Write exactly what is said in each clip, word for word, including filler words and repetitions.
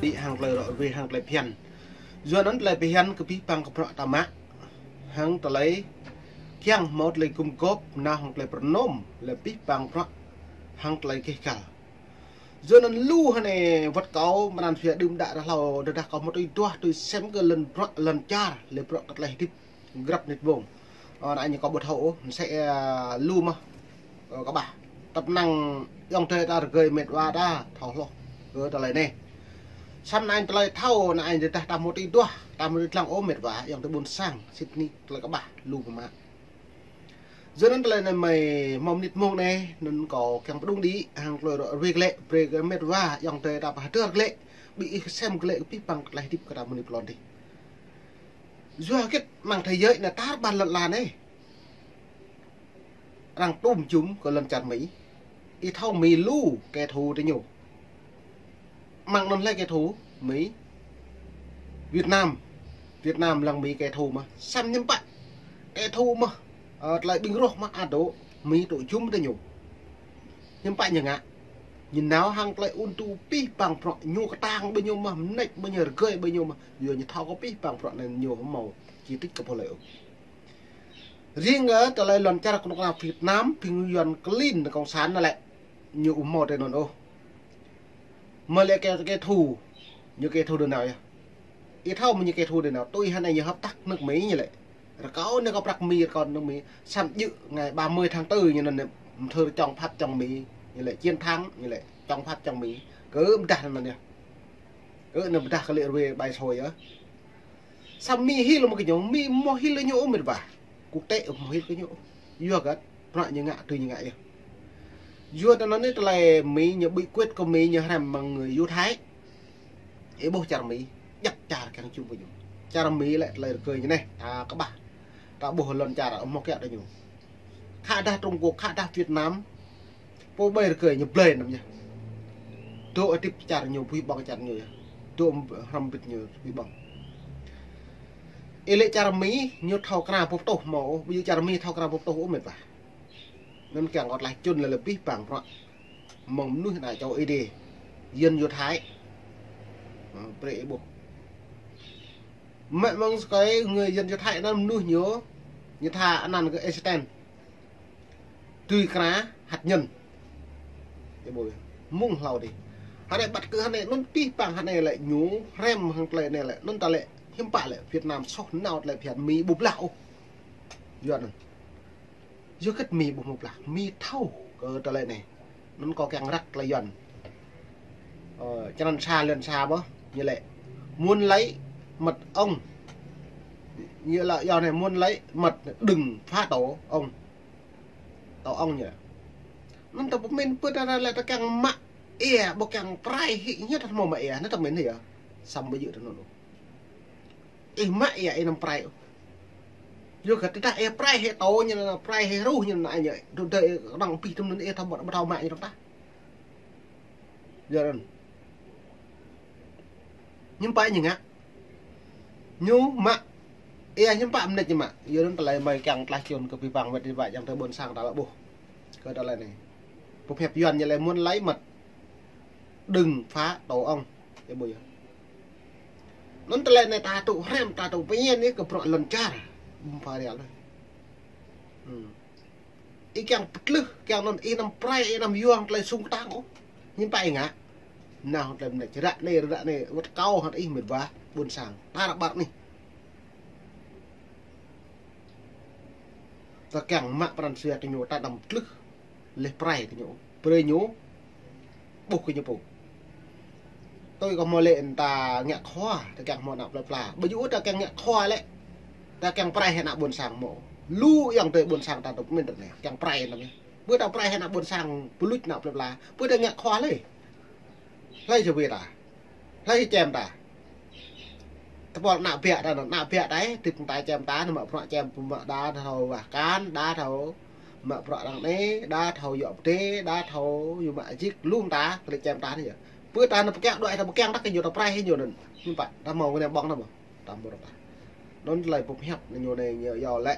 Đĭ hăng tơlơi rŏ ruai hăng tơlơi phiăn. Yua anŭn tơlơi phiăn kơ pih pang kơ bruă ta mă. Hăng tơlơi kiăng hmâo tơlơi gum gôp, nao hăng tơlơi pơrơnôm, lĕ pih pang bruă hăng tơlơi keh kal. Yua anŭn lu hơnai wơ̆t kâo mơnăn sua đưm đă ră hlâo, tơdah kâo hmâo tui duah, tui sem kơ lŏn bruă, lŏn čar, lĕ bruă kơ tơlơi hơdip grăp nit mông. Ơ, anai ñu kâo ƀu thâo ôh, mơsĕ, ơ, lu mơ̆, ơ, kơƀah. Tơpă năng ayŏng adơi ta rơgơi met wa ta thâo hloh kơ tơlơi anai. Samơ̆ anai tơlơi thâo, anai tơdah ta hmâo tui duah, ta hmâo tui lăng ôh met wa, ayŏng adơi ƀôn sang, sĭt nik tơlơi kơƀah, lu mơ̆ mă. Yua anŭn tơlơi anai mơi hmâo nit mông anai, anŭn kâo kiăng pơdŏng đĭ, hăng tơlơi rŏ ruai glaĭ, brơi kơ met wa, ayŏng adơi ta pơhơdơr glaĭ, ƀing ih sem glaĭ kơ pih pang tơlơi hơdip kơ ta mơ̆ng anai pơ lŏn adih. Yua hơget mơ̆ng thế giới anai tar ƀar lŏn ala anai. Arăng tŭm jum kơ lŏn čar Mi. Ih thâo Mi lu kẻ thù tơ ñu. Mơ̆ng anŭn lĕ kẻ thù Mi. Việt Nam. Việt Nam lăng Mi kẻ thù mơ̆. Samơ̆ hiư̆m pă kẻ thù mơ̆. Ơ, tơlơi ƀing roh mơ̆ ăt dŏ Mi tŭ jum tơ ñu. Hiư̆m pă ñu ngă. Ñu nao hăng tơlơi ŭn tŭ pih pang bruă ñu kơtang ƀơi ñu mơ̆, mơneč ƀơi ñu, rơgơi ƀơi ñu mơ̆. Yua ñu thâo kơ pih pang bruă anŭn ñu hmâo chi tiết kơ pô lĕ ôh. Riêng, ơ, tơlơi lŏn čar kơnuk kơna Việt Nam, ƀing Yuan klin cộng sản anŭn lĕ, ñu ƀu hmâo tơlơi anŭn ôh. Mơ̆ lĕ kẻ, kẻ thù, ñu kẻ thù đơ nao yơh. Ih thâo mơ̆ ñu kẻ thù đơ nao, tui hơnai ñu hợp tác nước Mỹ ñu lĕ. Rơkâo anai kơ prăk Mi, rơkâo nước Mỹ, samơ̆ djơ̆ ngày ba mươi tháng tư ñu anŭn, mơthưr chống Pháp chống Mỹ, ñu lĕ chiến thắng, ñu lĕ chống Pháp chống Mỹ. Kơ pơdah anŭn yơh. Kơ anŭn pơdah kơ lĕ ruai bai sôi yơh. Samơ̆ Mi hil mơ̆ kơ ñu, Mi hmâo hil kơ ñu ôh met wa. Quốc tế hmâo hil kơ ñu. Yua hơget, bruă ñu ngă, tui ñu ngă yơh. Yua tơ anŭn anai tơlơi Mi ñu bí quyết kơ Mi ñu hrăm mơ̆ng người Do Thái. Ih ƀuh čar Mi, djăp čar kiăng jum kơ ñu. Čar Mi lĕ tơlơi rơgơi ñu anai, ta kơƀah. Ta ƀuh lŏn čar hmâo kiăng tơ ñu. Khă dah Trung Quốc, khă dah Việt Nam, pô ƀai rơgơi ñu blơi anăm yơh. Dŏ hơdip čar ñu, bui ƀơ̆ng čar ñu yơh. Dŏ hrŏm bit ñu bui ƀơ̆ng. Ih lĕ čar Mi ñu thâo krăn pơtŭh hmâo, ƀu djơ̆ čar Mi thâo krăn pơtŭh ôh met wa. Anŭn kiăng kơ tơlơi čun lĕ lĕ pih pang bruă mơ̆ng mơnuih ană čô Ơi Adai. Yuan Do Thái. Ơ, brơi ih ƀuh. Mă mơ̆ng sơkai người Yuan Do Thái anŭn mơnuih ñu, ñu tha anăn kơ Einstein. Tui krăn hạt nhân. Ih ƀuh yơh. Mơ̆ng hlâo adih. Hơnai ƀăt kơ hơnai anŭn pih pang hơnai lĕ ñu hrăm hăng tơlơi anai lĕ. Anŭn ta lĕ hiư̆m pă lĕ Việt Nam soh nao tơlơi phiăn Mi ƀu blah ôh. Yua anŭn. Yua hơget Mi ƀu hmâo blah, Mi thâo kơ tơlơi anai. Anŭn kâo kiăng răk tơlơi Yuan. Ơ, črăn sa lăn sa mơ̆, ñu lĕ. Muốn lấy mật ong. Ñu lĕ yua anai muốn lấy mật đừng phá tổ ong. Tổ ong ñu lĕ. Anŭn ta pơmĭn pơ ta lĕ ta kiăng mă ia, ƀu kiăng prai hĭ ñu ta hmâo mă ia, anŭn ta pơmĭn yơh. Samơ̆ ƀu djơ̆ tơ anŭn. Ih mă ia ih anăm prai ôh. Yua kơ tơdah ih prai hĭ tô ñu anŭn, prai hĭ ruh ñu anŭn, anai ñu. Tơdah ih kơnơ̆ng pih tơm anŭn ih thâo ƀu thâo mă ñu tah. Yua anŭn. Hiư̆m pă ñu ngă. Ñu mă. Ia hiư̆m pă mơneč ñu mă. Yua anŭn tơlơi mơi kiăng tơlơi čun kơ pih pang wơ̆t dih wa ayŏng adơi ƀôn sang ta lĕ ƀuh. Kơ tơlơi anai. Pơhiăp Yuan ñu lĕ muốn lấy mật đừng phá tổ ong. Ih ƀuh yơh. Anŭn tơlơi anai ta tŭ hrăm, ta tŭ pơñen yơh kơ bruă lŏn čar. Ƀu pha rial ôh. Hmm. Ih kiăng pơtlưh, kiăng anŭn ih anăm prai, ih anăm yua hăng tơlơi sung kơtang ôh. Hiư̆m pă ih ngă. Nao hăng tơlơi mơneč. Ră anai, ră anai, wơ̆t kâo hăng ih met wa, ƀôn sang. Tar ƀar anih. Ta kiăng mă pran jua tơ ñu ta anăm pơtlưh. Leh prai tơ ñu. Brơi ñu. Ƀuh kơ ñu pô. Tui kơ hmâo lĕ ta ngă khua, ta kiăng hmâo ană plơi pla. Ƀu djơ̆ ta kiăng ngă khua lĕ. Ta kiăng prai hĭ ană ƀôn sang hmâo. Lu ayŏng adơi ƀôn sang ta tŭ pơmĭn tơ anai. Kiăng prai anăm yơh. Ƀu ta prai hĭ ană ƀôn sang pơluč ană plơi pla. Ƀu ta ngă khua lĕ. Hlơi jơ wai ta. Hlơi čem ta. Tơpul ană biă ta, ană biă ta, tơ̆k ta čem ta, anŭn mă bruă čem, mă đa thâo wah kan, đa thâo mă bruă arăng anai, đa thâo yŏ pơdai, đa thâo yua mă jik, lŏm ta, kơ lĕ čem ta anai yơh. Pơ ta anŭn pơkiăng đuaĭ ta pơkiăng ta kơ ñu ta prai hĭ ñu anŭn. Hiư̆m pă, ta hmâo kơ anai ƀơ̆ng ta mơ̆. Ta mơ̆ ta. Anŭn tơlơi pơhiăp anai ñu anai ñu yua lĕ.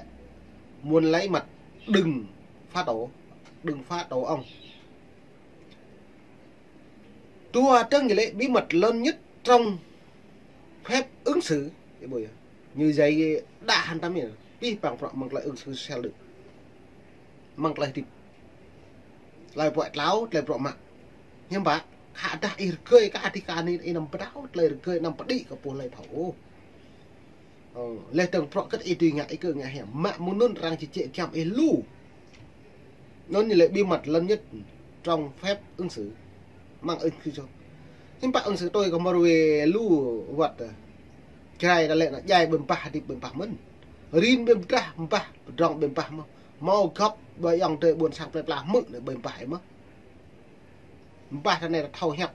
Muốn lấy mật đừng phá tổ, đừng phá tổ ong. Dua tơ̆ng ñu lĕ bí mật lớn nhất trong phép ứng xử, ih ƀuh yơh. Ñu djai đa hăn tăm yơh. Pih păng prŏ mơ̆ng tơlơi ứng xử sel đưm. Mơ̆ng tơlơi hơdip. Tơlơi puăi tlao, tơlơi prŏ mă. Hiư̆m pă, khă dah ih rơgơi kơ adih kơ anai ih năm pơtao, tơlơi rơgơi năm pơđĭ kơ pô hlơi thâo. Ơ, leh tơ̆ng prŏ kơ̆t ih tui ngă ih kơ ngă hiam. Mă mơnŭn arăng či čĕ kiăm ih lu. Anŭn ñu lĕ bí mật lớn nhất trong phép ứng xử. Mơ̆ng ứng xử čô. Hiư̆m pă ứng xử tui kơ mơruai lu wơ̆t. Jrai ta lĕ ană djai ƀơi ƀah hơdip ƀơi ƀah mơ̆n. Rin ƀơi drah ƀah, pơdrŏng ƀơi ƀah mơ̆n. Hmâo gŏp ƀơi ayŏng adơi ƀôn sang plơi pla hmư̆ lĕ ƀơi ƀah ih mơ̆n. Ƀah ta anai ta thâo hiăp.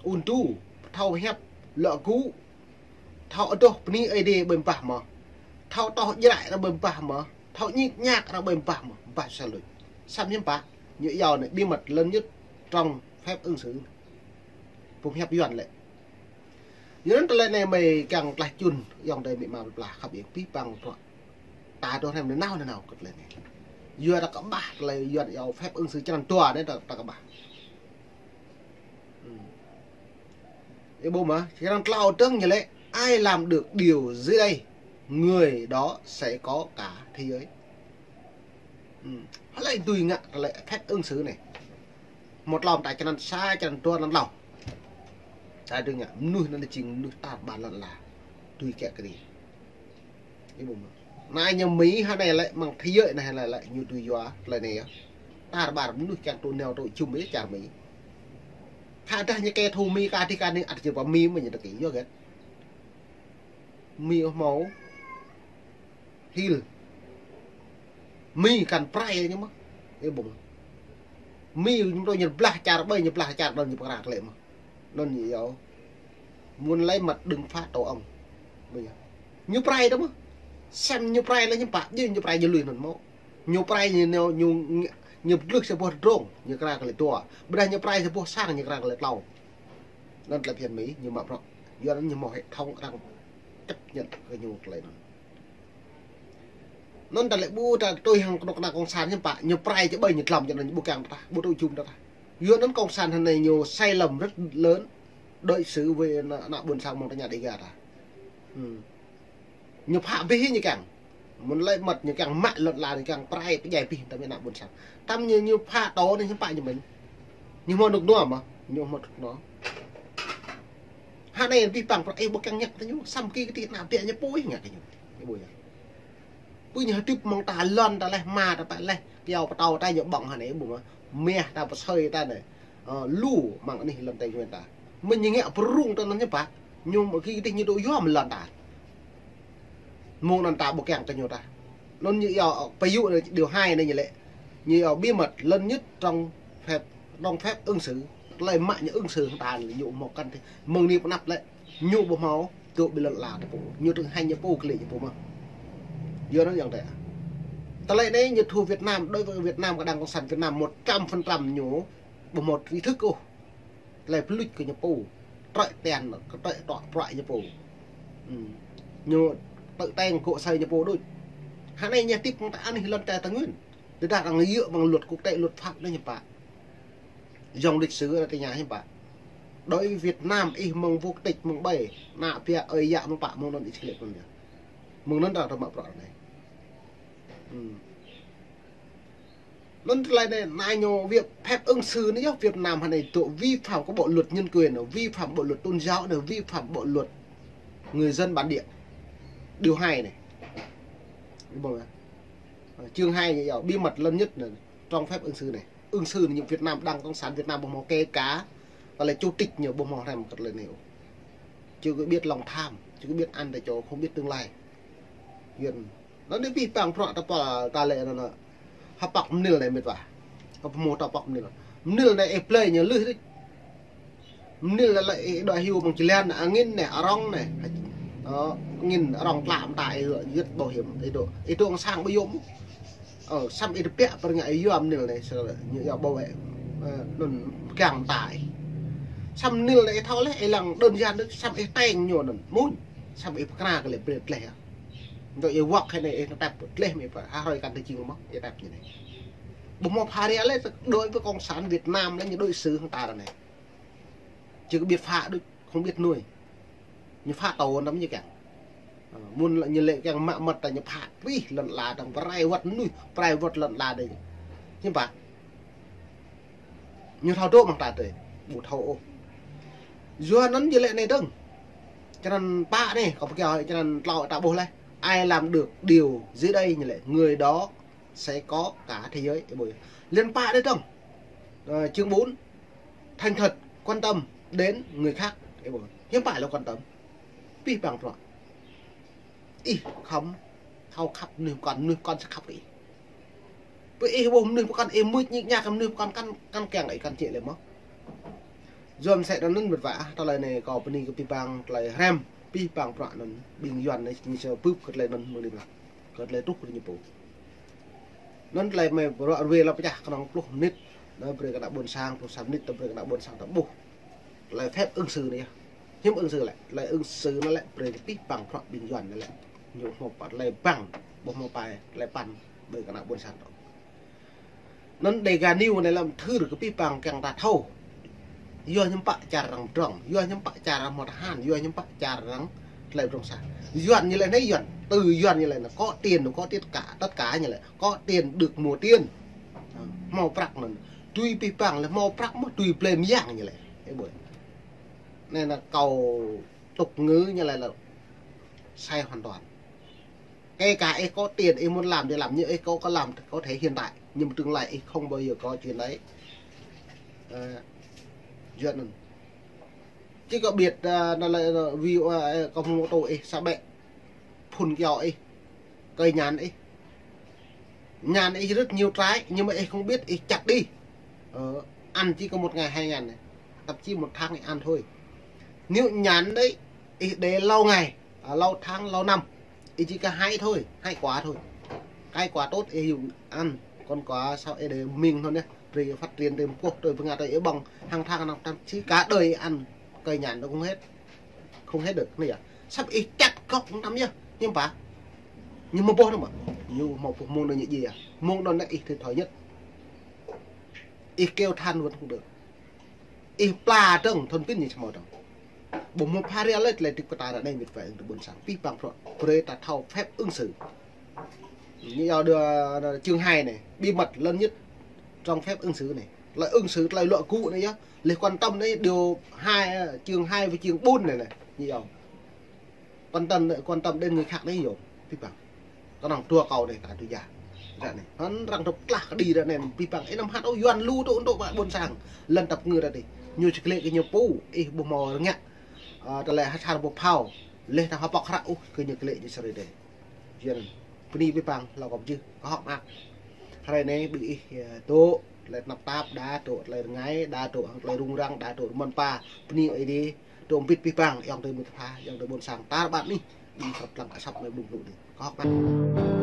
Ŭn tu, thâo hiăp, lŏ gŭ, thâo adoh bơni Ơi Adai ƀơi ƀah mơ̆n. Thâo tŏh jrăi arăng ƀơi ƀah mơ̆n. Thâo ñik ñak arăng ƀơi ƀah mơ̆n. Ƀah sel đôč. Samơ̆ hiư̆m pă, ñu iâu anai bí mật lớn nhất trong phép ứng xử. Phung hiăp Yuan lĕ. Yua anŭn tơlơi anai mơi kiăng tlaih čun, ayŏng adơi amĭ ama plơi pla khăp iêng pih păng prŏ. Ta dŏ hrăm nanao nanao kơ tơlơi anai. Yua ta kơƀah tơlơi Yuan iâu phép ứng xử črăn dua anai ta, ta kơƀah. Ih ƀuh mơ̆, črăn tlâo dơ̆ng ñu lĕ, ai làm được điều dưới đây, người đó sẽ có cả thế giới. Hlơi dưi ngă tơlơi phép ứng xử anai. Hmâo tlâo mơta črăn sa, črăn dua, črăn tlâo. Ta dưi ngă mơnuih anŭn jing mơnuih tar ƀar lŏn ala. Dưi kiă kriê. Ih ƀuh mơ̆. Anai ñu Mi hơnai lĕ mơ̆ng thế giới anai lĕ ñu dưi yua tơlơi anai yơh. Tar ƀar mơnuih kiăng tŭ nao tŭ jum yơh čar Mi. Khă dah ñu kơ thâo Mi kơ adih kơ anai ăt jing pơ Mi mơ̆n ñu tơkĭ yua gĕt. Mi ƀu hmâo hil. Mi kăn prai ñu mơ̆n. Ih ƀuh mơ̆. Mi ñu tui ñu blah čar ƀơi, ñu blah čar đon ñu pơkra klĕ mơ̆n. Anŭn ñu iâu muốn lấy mật đừng phá tổ ong. Ƀuh yơh. Ñu prai tơ mơ̆n. Sem ñu prai lĕ ñu pă, jing ñu prai ñu lui anŭn mơ̆n. Ñu prai ñu nao ñu, ñu pơdlưh sa boh tơdrong, ñu kra klĕ dua. Ƀôdah ñu prai sa boh sang, ñu kra klĕ tlâo. Anŭn tơlơi phiăn Mi, ñu mă prŏ. Yua anŭn ñu hmâo hệ thống arăng chấp nhận kơ ñu tơlơi anŭn. Anŭn ta lĕ ƀu ta tui hăng kơnuk kơna cộng sản hiư̆m pă, ñu prai či ƀơi ñu tlăm či anŭn ñu ƀu kiăng ta, ƀu tŭ jum ta. Yua anŭn cộng sản hơnai ñu sai lầm rất lớn đối xử với ană, ană ƀôn sang mơ̆ng tơña Đêga ta. Hm. Ñu phă abih ñu kiăng. Muốn lấy mật ñu kiăng mă lŏn ala ñu kiăng prai pơdjai abih tơm ană ƀôn sang. Tơm ñu, ñu phă tô anai hiư̆m pă ñu mĭn. Ñu hmâo rơnŭk rơnua mơ̆, ñu hmâo rơnŭk rơnua. Hơnai pih păng prŏ ih ƀu kiăng ngă kơ ñu, samơ̆ kơ tih ană biă ñu pô ih ngă kơ ñu. Ih ƀuh yơh. Pơ ñu hơdip mơ̆ng ta lŏn ta leh, hma ta pă leh, kyâo pơtâo ta ñu ƀơ̆ng hơnai ih ƀuh mơ̆. Meh ta pơsơi ta anai. Ơ, lu mơ̆ng anih lŏn Tây Nguyên ta. Mơ̆n ñu ngă pơrŭng ta anŭn hiư̆m pă. Ñu mơ̆ kơ tih ñu dŏ yom lŏn ta. Mơ̆ng anŭn ta ƀu kiăng kơ ñu ta. Anŭn ñu iâu pơyŭ anai điều hai anai ñu lĕ. Ñu iâu bí mật lớn nhất trong phép, trong phép ứng xử. Tơlơi mă ñu ứng xử hăng ta ñu hmâo kăn tih. Mơ̆ng anai pơ anăp lĕ. Ñu ƀu hmâo dŏ ƀơi lŏn ala ta pô. Ñu tơ̆ng hăng ñu pô kơ lĕ ñu pô mơ̆n. Yua anŭn ayŏng adơi. Tơlơi anai ñu thu Việt Nam, đối với Việt Nam kơ đảng cộng sản Việt Nam một trăm phần trăm ñu ƀu hmâo trí thức ôh. Tơlơi pơluč kơ ñu pô. Trơi ten, kơ trơi tŏ prăk ñu pô. Hm. Ñu tơ̆ teng gŏ asơi ñu pô đôč. Hơnai ñu hơdip mơ̆ng ta anih lŏn ta Tây Nguyên. Tơdah arăng djơ̆ mơ̆ng luật quốc tế, luật pháp anai hiư̆m pă. Dòng lịch sử arăng tơña hiư̆m pă. Đối với Việt Nam ih mơ̆ng quốc tịch mơ̆ng ƀai. Ană biă ơi yă mơ̆ng pă mơ̆ng anŭn ih či klĕ mơ̆n yơh. Mơ̆ng anŭn arăng tơmă prăk anai. Hm. Anŭn tơlơi anai, anai ñu việc phép ứng xử anai yơh, Việt Nam hơnai dŏ vi phạm kơ bộ luật nhân quyền, vi phạm bộ luật tôn giáo anai, vi phạm bộ luật người dân bản địa. Điều hai anai. Ih ƀuh hă? Chương hai anai iâu bí mật lớn nhất anai, trong phép ứng xử anai. Ứng xử anai ñu Việt Nam, đảng cộng sản Việt Nam ƀu hmâo, kể cả, gọi là chủ tịch ñu ƀu hmâo hrăm kơ tơlơi anai ôh. Chưa có biết lòng tham, chưa có biết ăn tại chỗ, không biết tương lai. Yua anŭn. Anŭn anai pih păng prăk ta pă ta lĕ anŭn. Hơpŏk mơnil anai mĕt wa. Kơ pơhmu ta pŏk mơnil. Mơnil anai ih plơi ñu lưh đôč. Mơnil anai lĕ ih đuaĭ hyu mơ̆ng jơlan, angin anai, arŏng anai. Ơ, angin arŏng tlă mơta ih yơh, yơh bảo hiểm ih dŏ. Ih dŏ sang ƀu yôm. Ơ, samơ̆ ih tơbiă pơ rơngiă ih yua mơnil anai, sơ ñu iâu bảo vệ. Ơ, anŭn kiăng mơta ih. Samơ̆ mơnil anai ih thâo leh, ih lăng đơn giản đôč, samơ̆ ih teng ñu anŭn. Mơ̆n. Samơ̆ ih pơkra kơ lĕ brơi tleh yơh. Dŏ ih wŏk hơnai ih tơtep tleh mơ̆ pă, ha hrơi kăn tơ jing mơ̆, ih tep ñu anai. Ƀu hmâo pha ria leh, đối với cộng sản Việt Nam lĕ ñu đối xử hăng ta anai. Chưa có biết pha đôč. không biết nuôi. Ñu phă tơ̆ năm ñu kiăng. Ơ, mơ̆n lĕ ñu lĕ kiăng mă mơ̆t ta ñu phă pih lŏn ala dơ̆ng, pơrai wơ̆t mơnuih, pơrai wơ̆t lŏn ala dơ̆ng. Hiư̆m pă? Ñu thâo dŏ mơ̆ng ta tơi, ƀu thâo ôh. Yua anŭn ñu lĕ anai dơ̆ng. Črăn pă anai, kâo pơkiaŏ črăn klâo ta ƀuh laih. Ai làm được điều dưới đây ñu lĕ, người đó sẽ có cả thế giới, ih ƀuh. Lĕ pă anai dơ̆ng. Ơ, chương bốn, thành thật quan tâm đến người khác, ih ƀuh. Hiư̆m pă lĕ quan tâm? Pih pang bruă. Ih khŏm thâo khăp mơnuih pơkŏn, mơnuih pơkŏn sĭt khăp kơ ih. Pơ ih ƀuh mơnuih pơkŏn ih mưč ñik ñak kơ mơnuih pơkŏn kăn, kăn kiăng ih kăn čĕ lĕ mơ̆. Yua mơ̆ sĕ anŭn mơ̆n wơ̆t ah, tơlơi anai kâo bơni kơ pih pang tơlơi hrăm, pih pang bruă anŭn, ƀing Yuan anai ñu sa bưp kơ tơlơi anŭn mơ̆ng anai mơ̆. Kơ tơlơi truh kơ ñu pô. Anŭn tơlơi mơi bruă ruai lăp pơčah kơnơ̆ng pluh mơnit, anŭn brơi kơ ană ƀôn sang, pluh sa mơnit, anŭn brơi kơ ană ƀôn sang ta ƀuh. Tơlơi phép ứng xử anai yơh. Hiư̆m ứng xử lĕ? Tơlơi ứng xử anŭn lĕ brơi kơ pih pang bruă ƀing Yuan anŭn lĕ. Ñu hmâo pă tơlơi păng, ƀu hmâo pă tơlơi păn, brơi kơ ană ƀôn sang ta. Anŭn Dega News anai lĕ mơthưr kơ pih pang kiăng ta thâo. Yua hiư̆m pă čar arăng pơdrŏng, yua hiư̆m pă čar arăng hmâo tơhan, yua hiư̆m pă čar arăng tơlơi pơdrŏng sa. Yuan ñu lĕ anai Yuan, tơ Yuan ñu lĕ anai có tiền, có tất cả, tất cả ñu lĕ, có tiền được mua tiền. Ơ, hmâo prăk anŭn. Tui pih pang lĕ hmâo prăk mơ̆ tui plei mơyang ñu lĕ. Ih ƀuh. Anai anŭn kâo tục ngữ ñu lĕ là sai hoàn toàn. Kể cả ih có tiền, ih muốn làm thì làm, nhưng ih có, có làm có thể hiện tại, nhưng mà tương lai ih không bao giờ có chuyện đấy. Ơ, Yuan anŭn. Chỉ có biết, ơ, anŭn lĕ, ơ, vì, ơ, ơ, kâo hmâo tô ih sa ƀĕ, phun kiaŏ ih, kơi nhãn ih. Nhãn ih rất nhiều trái, nhưng mà ih không biết, ih chặt đi. Ơ, ăn chỉ có một ngày, hai ngày này, thậm chí một tháng ih ăn thôi. Nếu nhãn đấy, ih để lâu ngày, à, lâu tháng, lâu năm, ih chỉ có hái thôi, hái quả thôi. Cái quả tốt ih dùng ăn, còn quả xấu ih để ming thôi nhé. Rồi phát triển, rồi một quốc, rồi bưng, rồi ih bong, hàng tháng, năm, thậm chí cả đời ih ăn, kơi nhãn nó cũng hết. Không hết được, anai yơh. Săp ih chặt gốc năm yơh, hiư̆m pă? Ñu hmâo boh anŭn mơ̆. Ñu hmâo boh mơ̆ng anŭn ñu djai. Mơ̆ng anŭn anai ih thiệt thòi nhất. Ih kêu than vẫn không được. Ih pla dơ̆ng, thôn pin ñu hmâo dơ̆ng. Ƀu hmâo pha ria lĕ, tơlơi tip kơ ta ră anai mĕt wa ƀôn sang. Pih pang bruă, brơi ta thâo phép ứng xử. Ñu yua dua, chương hai anai, bí mật lớn nhất trong phép ứng xử anai. Tơlơi ứng xử, tơlơi luă gŭ anai yơh. Lĕ quan tâm anai điều hai, chương hai với chương bốn anai anai. Ñu yua. Quan tâm, quan tâm đến người khác anai yơh. Pih pang. Kơnơ̆ng dua kâo anai, kâo tui yơh. Ră anai. Anŭn arăng tơplah kơđi ră anai, pih pang. Ih anăm hăt ôh, Yuan lu tŏ tŏ ƀă ƀôn sang. Lŏn tăp ngư ră anai. Ñu či klĕ kơ ñu pô, ih ƀu hmâo rơngiă. Ơ, tơlơi hăt hăt ƀu phao. Lĕ ta hơpŏk hră ôh, kơ ñu klĕ ñu sơrơi đe. Yuan, bơni pih pang, hlâo kâo pơjưh, kâo hơ̆k mơak. Hrơi anai ƀing ih, ơ, dŏ, tơlơi tơnap tap, đa dŏ, tơlơi rơngai, đa dŏ, tơlơi rŭng răng, đa dŏ, rơmơn pa, bơni Ơi Adai, dŏ hơbĭt pih pang, ayŏng adơi mơ̆ tơpha, ayŏng adơi ƀôn sang, tar ƀar anai, ƀing sat lăng asăp anai ƀơ̆ng blŭ anai. Kâo hơ̆k mơak.